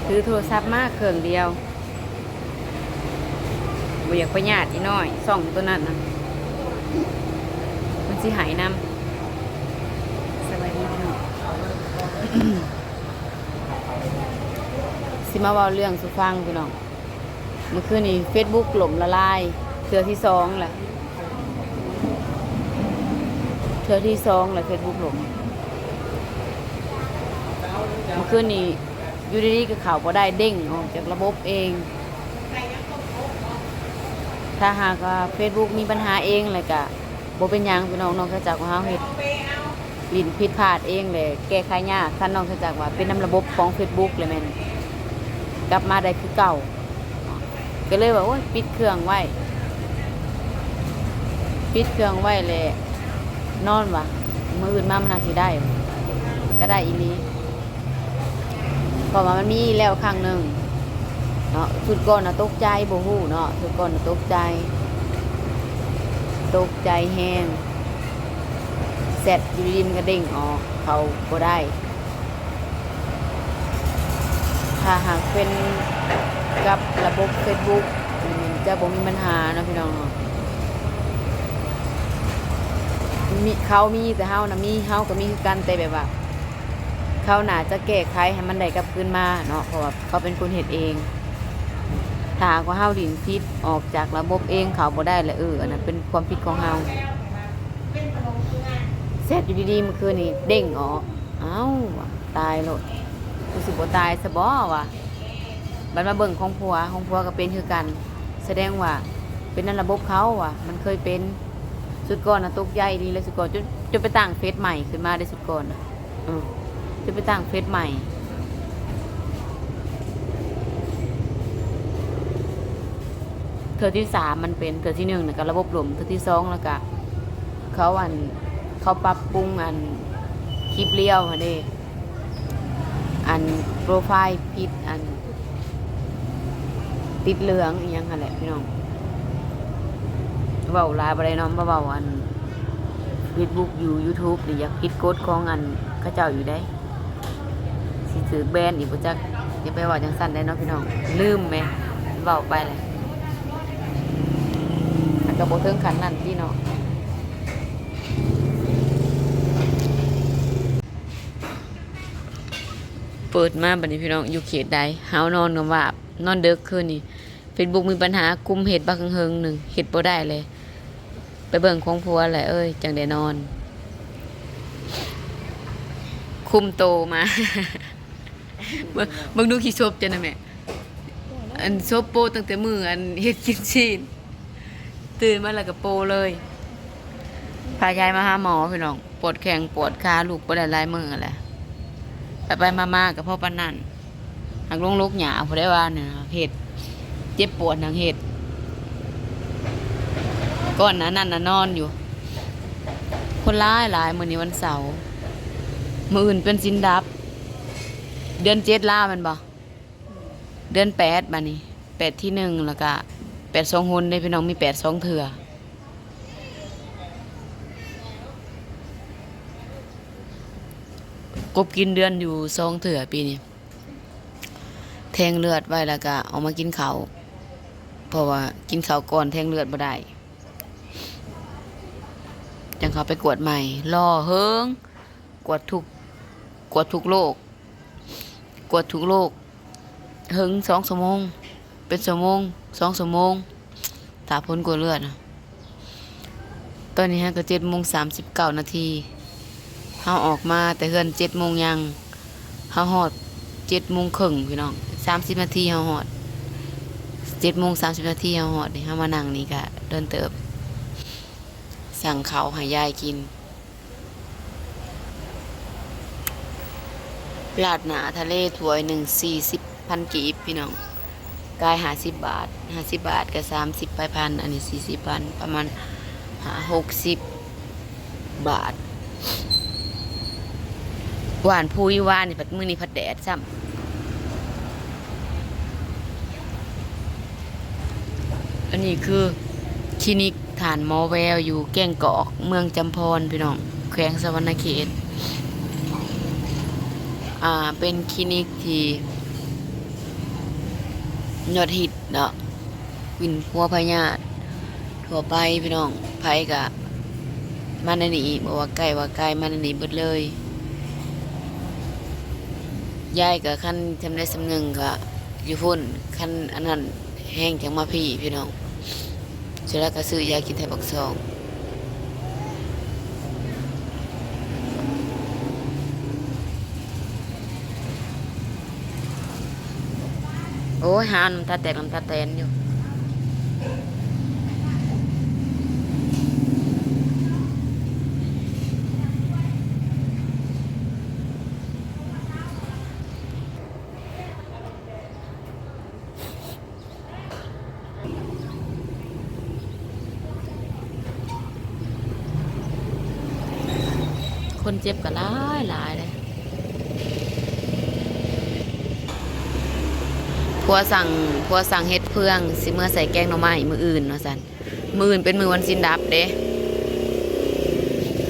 ຖືໂທລະສັບມາເຄື່ອງດຽວ ບໍ່ຢາກໄປຍາດອີນ້ອຍ ຊ່ອງໂຕນັ້ນນະ ມັນຊິໃຫ້ນຳ. ສະບາຍດີພີ່ນ້ອງ ຊິມາເວົ້າເລື່ອງສູ່ຟັງພີ່ນ້ອງ. ມື້ຄືນນີ້ເຟສບຸກລົ້ມລະລາຍເທື່ອທີສອງແລ້ວ ເທື່ອທີສອງແລ້ວເຟສບຸກລົ້ມ. ມື້ຄືນນີ້ຢູ່ດີໆກໍເຂົ້າບໍ່ໄດ້ ເດ້ງອອກຈາກລະບົບເອງ. ຖ້າຫາກວ່າເຟສບຸກມີບັນຫາເອງ ແລ້ວກະບໍ່ເປັນຫຍັງພີ່ນ້ອງ ນອກຈາກວ່າເຮົາເຮັດ ຫຼິ້ນຜິດພາດເອງແຫຼະ ແກ້ໄຂຍາກ. ຄັນນອກຈາກວ່າເປັນນຳລະບົບຂອງເຟສບຸກແລ້ວແມ່ນກັບມາໄດ້ຄືເກົ່າ. ກໍເລີຍວ່າ ໂອ້ຍ ປິດເຄື່ອງໄວ້ ປິດເຄື່ອງໄວ້ແລ້ວນອນວ່າ ມື້ອື່ນມາມັນໜ້າຊິໄດ້ ກໍໄດ້ອີ່ຫຼີ. ເພາະວ່າມັນມີແລ້ວຄັ້ງໜຶ່ງເນາະ ຊຸດກ່ອນນະຕົກໃຈ ບໍ່ຮູ້ເນາະ ຊຸດກ່ອນນະຕົກໃຈ ຕົກໃຈແຮງ ແຊັດຢູ່ດີໆມັນກໍເດ້ງອອກ ເຂົ້າບໍ່ໄດ້. ຖ້າຫາກເປັນກັບລະບົບເຟສບຸກ ມັນຈະບໍ່ມີບັນຫາເນາະພີ່ນ້ອງເນາະ ມີ ເຂົາມີ ແຕ່ເຮົານະມີ ເຮົາກໍມີຄືກັນ ແຕ່ແບບວ່າ ເຂົາໜ້າຈະແກ້ໄຂໃຫ້ມັນໄດ້ກັບຄືນມາເນາະ ເພາະວ່າເຂົາເປັນຄົນເຮັດເອງ. ຖ້າຫາກວ່າເຮົາຫຼິ້ນຜິດອອກຈາກລະບົບເອງ ເຂົ້າບໍ່ໄດ້ລະ ເອີ ອັນນັ້ນເປັນຄວາມຜິດຂອງເຮົາ. ແຊັດຢູ່ດີໆມື້ຄືນນີ້ເດ້ງອອກ ເອົ້າ ຕາຍໂລດ ກູຊິບໍ່ຕາຍຊະບໍວ່າ. ບັດມາເບິ່ງຂອງຜົວ ຂອງຜົວກໍເປັນຄືກັນ ສະແດງວ່າເປັນນຳລະບົບເຂົາວ່າ ມັນເຄີຍເປັນ. ຊຸດກ່ອນນະຕົກໃຈອີ່ຫຼີ ແລ້ວຊຸດກ່ອນ ຈົນ ຈົນໄປຕັ້ງເຟສໃໝ່ຂຶ້ນມາເດ້ ຊຸດກ່ອນນະ ເອີ ຈະໄປຕັ້ງເຟສໃໝ່. ເທື່ອທີສາມມັນເປັນ ເທື່ອທີໜຶ່ງນະກະລະບົບລົ້ມ ເທື່ອທີສອງແລ້ວກະເຂົາ ອັນ ເຂົາປັບປຸງ ອັນ ຄລິບລຽວຫັ້ນເດ້ ອັນ ໂປຣໄຟລ໌ຜິດ ອັນ ຕິດເຫຼືອງອີ່ຫຍັງຫັ້ນແຫຼະພີ່ນ້ອງ. ເວົ້າຫຼາຍບໍ່ໄດ້ເນາະ ມາເວົ້າອັນເຟສບຸກຢູ່ຢູທູບນີ້ ຢາກຜິດກົດຂອງອັນເຂົາເຈົ້າຢູ່ໃດ໋ ຊິຖືກແບນອີກບໍ່ຈັກ. ຢ່າໄປເວົ້າຈັ່ງຊັ້ນໄດ໋ເນາະພີ່ນ້ອງ ລືມແໝ່ ເວົ້າໄປແຫຼະ ມັນກໍບໍ່ເຖິງຂັ້ນນັ້ນຕິເນາະ. ເປີດມາບັດນີ້ພີ່ນ້ອງ ຢູ່ເຂດໃດ ເຮົານອນກຳວາບ ນອນເດິກຄືນນີ້ ເຟສບຸກມີບັນຫາ ກຸ່ມເຮັດບັກເຫິງໆໜຶ່ງ ເຮັດບໍ່ໄດ້ເລີຍ. ໄປເບິ່ງຂອງຜົວແຫຼະເອີຍ ຈັ່ງໄດ້ນອນ ຄຸມໂຕມາ. ເບິ່ງ ເບິ່ງດູຂີ້ສົບເຈົ້ານະແມ່ ອັນສົບໂປຕັ້ງແຕ່ມື້ອັນເຮັດກິນຊີ້ນ ຕື່ນມາແລ້ວກໍໂປເລີຍ. ພາຍາຍມາຫາໝໍພີ່ນ້ອງ ປວດແຂ້ງປວດຂາ ລຸກບໍ່ໄດ້ຫຼາຍມື້ແຫຼະ ໄປໆມາໆກໍພໍປານນັ້ນ. ຫາກລົງໂລກຫຍ້າຜູ້ໃດວ່ານະເຮັດ ເຈັບປວດຫຍັງເຮັດ ກ່ອນໜ້ານັ້ນນະນອນຢູ່. ຄົນຫຼາຍໆ ມື້ນີ້ວັນເສົາ ມື້ອື່ນເປັນສິນດັບ. ເດືອນເຈັດລາວແມ່ນບໍ່? ເດືອນແປດ ບາດນີ້ ແປດທີໜຶ່ງ ແລ້ວກະແປດສອງຫົນເດ້ພີ່ນ້ອງ ມີແປດສອງເທື່ອ. ກົບກິນເດືອນຢູ່ສອງເທື່ອປີນີ້ ແທງເລືອດໄວ້ ແລ້ວກະອອກມາກິນເຂົ້າ ເພາະວ່າກິນເຂົ້າກ່ອນແທງເລືອດບໍ່ໄດ້ ຈັ່ງເຂົ້າໄປກວດໃໝ່. ລໍເຫິງ ກວດທຸກ ກວດທຸກໂລກ ກວດທຸກໂລກເຫິງ ສອງຊົ່ວໂມງ ເປັນຊົ່ວໂມງ ສອງຊົ່ວໂມງ ຖ້າຜົນກວດເລືອດນະ. ຕອນນີ້ເຮົາກໍເຈັດໂມງສາມສິບເກົ້ານາທີ ເຮົາອອກມາແຕ່ເຮືອນເຈັດໂມງຍັງ ເຮົາຮອດເຈັດໂມງເຄິ່ງພີ່ນ້ອງ ສາມສິບນາທີເຮົາຮອດ ເຈັດໂມງສາມສິບນາທີເຮົາຮອດນີ້. ເຮົາມານັ່ງນີ້ກໍດົນເຕີບ ສັ່ງເຂົ້າໃຫ້ຍາຍກິນ. ລາດໜ້າທະເລຖ້ວຍໜຶ່ງສີ່ສິບພັນກີບພີ່ນ້ອງ ກາຍຫ້າສິບບາດ ຫ້າສິບບາດກໍສາມສິບປາຍພັນ ອັນນີ້ສີ່ສິບພັນ ປະມານຫ້າຫົກສິບບາດ. ຫວານຜຸຍ ຫວານນີ້ພັດ ມື້ນີ້ພັດແດດຊ້ຳ. ອັນນີ້ຄືຄລີນິກທ່ານໝໍແວວ ຢູ່ແກ້ງກອກ ເມືອງຈຳພອນ ພີ່ນ້ອງ ແຂວງສະຫວັນນະເຂດ. ອ່າ ເປັນຄລີນິກທີ່ ຍອດຮິດເນາະ ວິນຫົວພະຍາດທົ່ວໄປພີ່ນ້ອງ ໃຜກະມາແນວນີ້ ບໍ່ວ່າໃກ້ວ່າໄກ ມາແນວນີ້ເບິດເລີຍ. ຢາຍກະຄັນຊ່ຳໃດຊ່ຳໜຶ່ງກະຢູ່ພຸ້ນ ຄັນອັນນັ້ນແຮງຈັ່ງມາພີ້ພີ່ນ້ອງ. ເສັດແລ້ວກະຊື້ຢາກິນແຖວປາກຊ່ອງ. ໂອ້ຍ ຫານ້ຳຕາແຕກນ້ຳຕາແຕນຢູ່. ຄົນເຈັບກໍຫຼາຍໆເດ້. ຜົວສັ່ງ ຜົວສັ່ງເຫັດເຟືອງ ຊິເມືອໃສ່ແກງໜໍ່ໄມ້ມື້ອື່ນວ່າຊັ້ນ. ມື້ອື່ນເປັນມື້ວັນສິນດັບເດ້.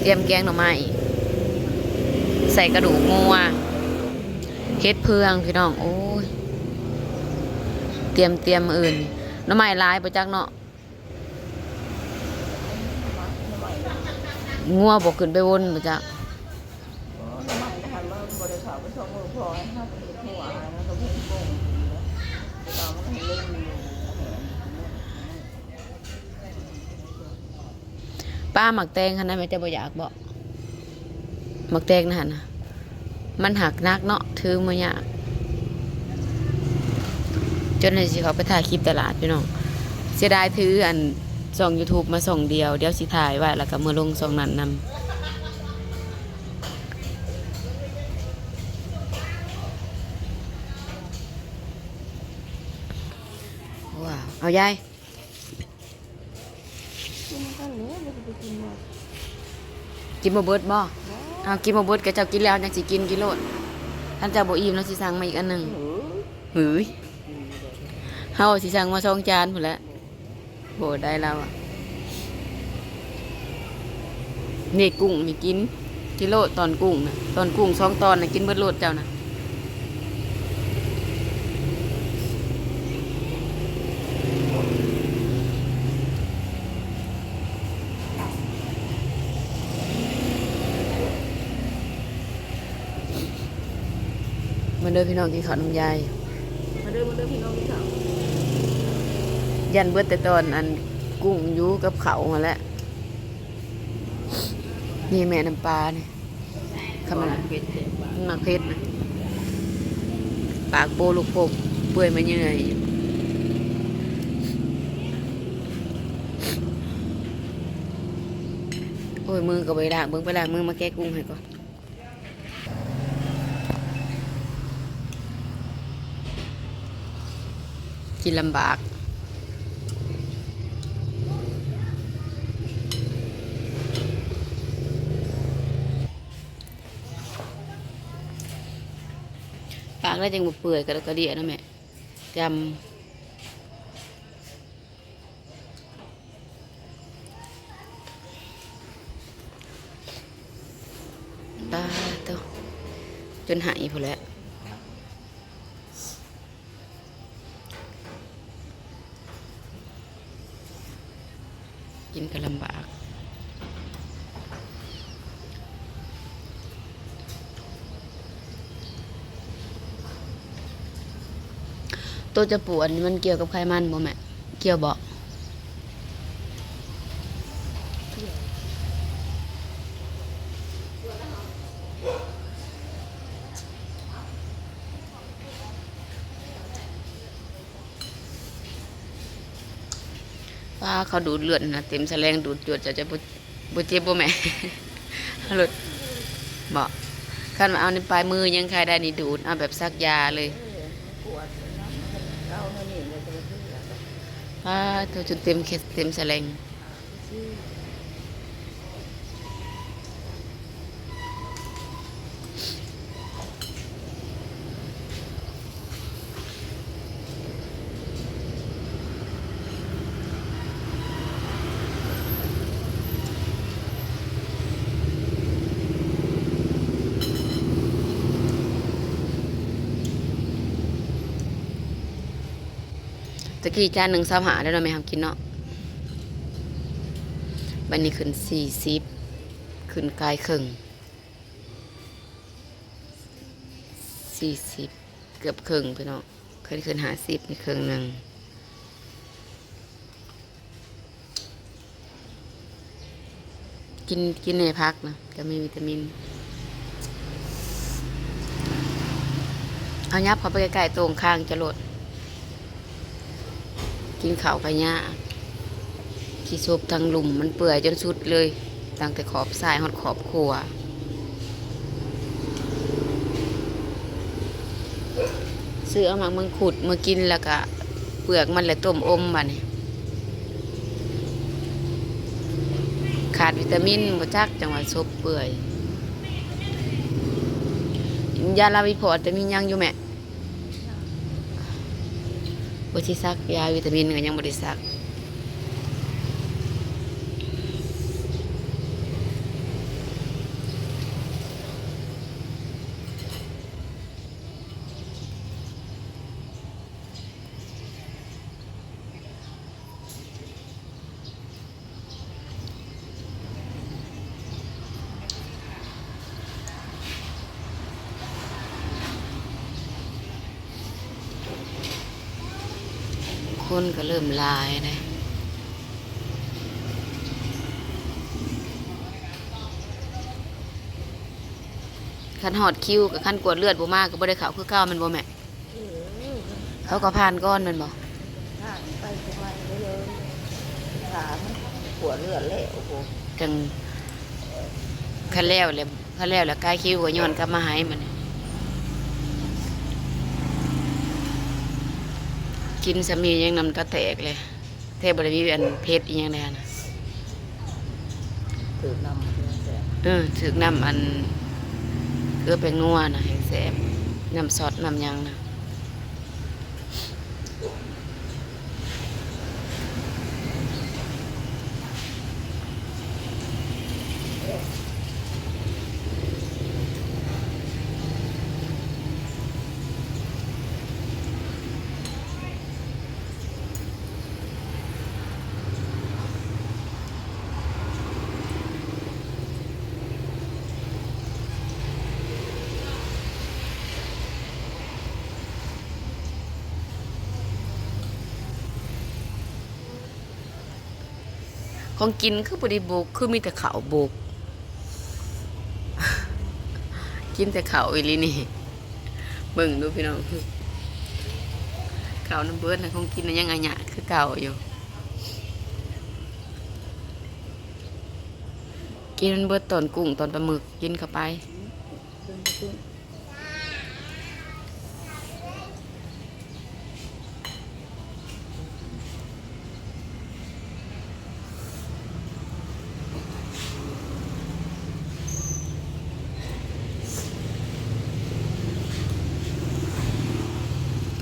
ຕຽມແກງໜໍ່ໄມ້ ໃສ່ກະດູກງົວ ເຫັດເຟືອງພີ່ນ້ອງ. ໂອ້ຍ ຕຽມ ຕຽມມື້ອື່ນ. ໜໍ່ໄມ້ຫຼາຍບໍ່ຈັກເນາະ. ງົວບໍ່ຂຶ້ນໄປວົນບໍ່ຈັກ. ປ້າ ໝາກແຕງຫັ້ນນະ ແມ່ເຈົ້າບໍ່ຢາກບໍ່? ໝາກແຕງນະຫັ້ນນະ ມັນຫັກໜັກເນາະ ຖືມາຍາກ. ຈົນໃຫ້ຊິເຂົ້າໄປຖ່າຍຄລິບຕະຫຼາດພີ່ນ້ອງ. ເສຍດາຍຖືອັນຊ່ອງຢູທູບມາຊ່ອງດຽວ ດຽວຊິຖ່າຍໄວ້ ແລ້ວກໍເມືອລົງຊ່ອງນັ້ນນຳ. ວ້າວ ເອົາຍາຍ. ກິນນຳກັນເລີຍ ບໍ່ໄດ້ໄປກິນໝົດ. ກິນບໍ່ເບິດບໍ່? ບໍ່. ເອົາ ກິນບໍ່ເບິດກໍເຈົ້າກິນແລ້ວຍັງຊິກິນ ກິນໂລດ. ຄັນເຈົ້າບໍ່ອີ່ມ ລາວຊິສັ່ງມາອີກອັນໜຶ່ງ. ເອີ ເຮີ້ຍ ເຮົາຊິສັ່ງມາສອງຈານພຸ້ນແຫຼະ. ບໍ່ໄດ້ລາວອະ. ນີ້ ກຸ້ງນີ້ກິນ ກິນໂລດ ຕອນກຸ້ງນະ ຕອນກຸ້ງສອງຕອນນະ ກິນເບິດໂລດເຈົ້ານະ. ມາເດີພີ່ນ້ອງ ກິນເຂົ້ານຳຍາຍ. ມາເດີ ມາເດີພີ່ນ້ອງ ກິນເຂົ້າ. ຢ້ານເບິດແຕ່ຕອນອັນກຸ້ງຢູ່ກັບເຂົ້າຫັ້ນແຫຼະ. ນີ້ແມ່ນ້ຳປານີ້ ຄຳມັນ ມັນເຜັດນະ ປາກໂປລຸກໂພກເປື່ອຍມາເຍື່ອຍ. ໂອ້ຍ ມືກໍບໍ່ໄດ້ລ້າງ ເບິ່ງ ໄປລ້າງມືມາແກະກຸ້ງໃຫ້ກ່ອນ. ກິນລຳບາກ. ປາກແລ້ວຈັ່ງບໍ່ເປື່ອຍກະດົກກະເດຍເນາະແມ່. ຈຳ ປາໂຕ ຈົນໄຫ້ພຸ້ນແຫຼະ. ກິນກໍລຳບາກ. ໂຕຈະປູອັນນີ້ມັນກ່ຽວກັບໄຂມັນບໍ່ແມ່? ກ່ຽວບໍ່? ປ້າ ເຂົາດູດເລືອດນະ ເຕັມສະແລງດູດຈວດ. ເຈົ້າຈະບໍ່ ບໍ່ເຈັບບໍ່ແມ່? ເອົາໂລດ ບໍ່? ຄັນວ່າເອົາໃນປາຍມືຍັງຄາຍໄດ້ນີ້ ດູດເອົາແບບສັກຢາເລີຍ. ປ້າໂທ້ ຈົນເຕັມເຂັດ ເຕັມສະແລງ. ຕະກີ້ຈານໜຶ່ງຊາວຫ້າແລ້ວເນາະ ແມ່ເຮົາກິນເນາະ ບັດນີ້ຂຶ້ນສີ່ສິບ ຂຶ້ນກາຍເຄິ່ງ ສີ່ສິບ ເກືອບເຄິ່ງພີ່ນ້ອງ ເຄີຍຂຶ້ນຫ້າສິບ ນີ້ເຄິ່ງໜຶ່ງ. ກິນ ກິນແດ່ຜັກນະ ກະມີວິຕາມິນ. ເອົາ ຫຍັບເຂົ້າໄປໃກ້ໆ ໂຕ່ງຄາງຈະໂລດ ກິນເຂົ້າກະຍາກ ຂີ້ສົບທັງລຸ່ມ ມັນເປື່ອຍຈົນສຸດເລີຍ ຕັ້ງແຕ່ຂອບຊາຍຮອດຂອບຂົວ. ຊື້ເອົາໝາກມັງຄຸດມາກິນ ແລ້ວກະເປືອກມັນ ແລ້ວຕົ້ມອົມ ບາດນີ້ ຂາດວິຕາມິນບໍ່ຈັກ ຈັ່ງວ່າສົບເປື່ອຍ. ຢາລາວຣີພອດຈະມີຍັງຢູ່ແມ່? ບໍ່ຊິສັກ ຢາວິຕາມິນກະຍັງບໍ່ໄດ້ສັກ. ຄົນກະເລີ່ມຫຼາຍເດ້. ຄັນຮອດຄິວ ຄັນກວດເລືອດບໍ່ມາ ກະບໍ່ໄດ້ເຂົ້າຄືເກົ່າແມ່ນບໍ່ແມ່? ເອີ ເຂົາກະຜ່ານກ່ອນແມ່ນບໍ່? ຜ່ານໄປຜູ້ໃໝ່ໄດ້ເລີຍ ຖ້າມັນກວດເລືອດແລ້ວ ໂອ້ໂຫ ຈັ່ງ ຄັນແລ້ວແລ້ວ ຄັນແລ້ວແລ້ວກາຍຄິວກະຍ້ອນກັບມາໃຫ້ມັນ. ກິນສ່ຳນີ້ຍັງນ້ຳຕາແຕກເລີຍ. ແທ້ບໍ່ໄດ້ມີອັນເຜັດອີ່ຫຍັງໃດຫັ້ນນະ ຖືກນ້ຳແຊບ ເອີ ຖືກນ້ຳອັນເກືອແປ້ງນົວນະ ແຮ່ງແຊບ ນ້ຳຊອດນ້ຳຫຍັງນະ. ຂອງກິນຄືບໍ່ໄດ້ບຸກ ຄືມີແຕ່ເຂົ້າບຸກ ກິນແຕ່ເຂົ້າອີ່ຫຼີນີ້. ເບິ່ງດູພີ່ນ້ອງ ເຂົ້ານຳເບິດນະ ຂອງກິນນະຍັງອາຍະຄືເກົ່າຢູ່. ກິນມັນເບິດ ຕອນກຸ້ງ ຕອນປາໝຶກ ກິນເຂົ້າໄປ.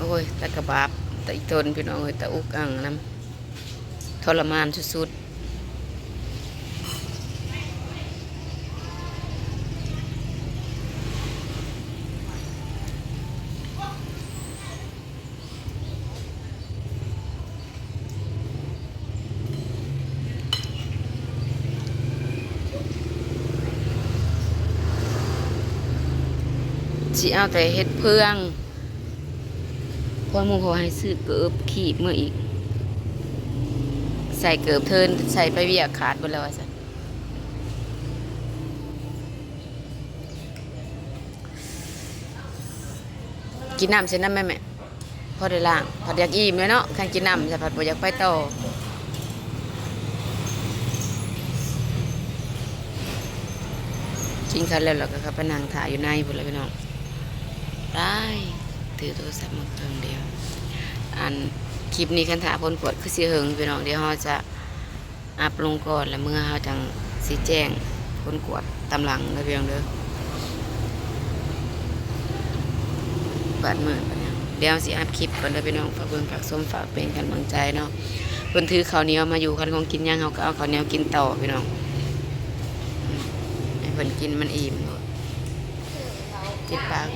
ໂອ້ຍ ຕາກະບາບ ຕາອີ່ຕົນ ພີ່ນ້ອງເອີຍ ຕາອຸກອັ່ງນຳ ທໍລະມານສຸດໆ. ຊິເອົາແຕ່ເຮັດເຟືອງ ພວກໝູ່ເຂົາໃຫ້ຊື້ເກີບຄີບມາອີກ ໃສ່ເກີບເທີນ ໃສ່ໄປວຽກຂາດເບິດແລ້ວວ່າຊັ້ນ. ກິນນ້ຳໃສ່ນຳແມ່ ແມ່ ພໍໄດ້ລ້າງ ພັດຢາກອີ່ມແລ້ວເນາະ ຄັນກິນນ້ຳໃສ່ພັດບໍ່ຢາກໄປຕໍ່. ກິນຂ້າວແລ້ວ ແລ້ວກະເຂົ້າໄປນັ່ງຖ້າຢູ່ໃນພຸ້ນລະພີ່ນ້ອງ. ຕາຍ ຖືໂທລະສັບມາເຄື່ອງດຽວ. ອັນ ຄລິບນີ້ຄັນຖ້າຜົນກວດຄືຊິເຫິງພີ່ນ້ອງ ດຽວເຮົາຈະອັບລົງກ່ອນ ແລ້ວເມື່ອເຮົາຈັ່ງຊິແຈ້ງຜົນກວດຕາມຫຼັງເດີພີ່ນ້ອງເດີ. ບາດມື້ບາດຫຍັງ ດຽວເຮົາຊິອັບຄລິບກ່ອນເດີພີ່ນ້ອງ. ຝາກເບິ່ງ ຝາກຊົມ ຝາກເປັນກຳລັງໃຈເນາະ. ເພິ່ນຖືເຂົ້າໜຽວມາຢູ່ ຄັນຂອງກິນຍັງ ເຮົາກະເອົາເຂົ້າໜຽວກິນຕໍ່ພີ່ນ້ອງ ໃຫ້ເພິ່ນກິນມັນອີ່ມໂລດ ຕິດປາກ.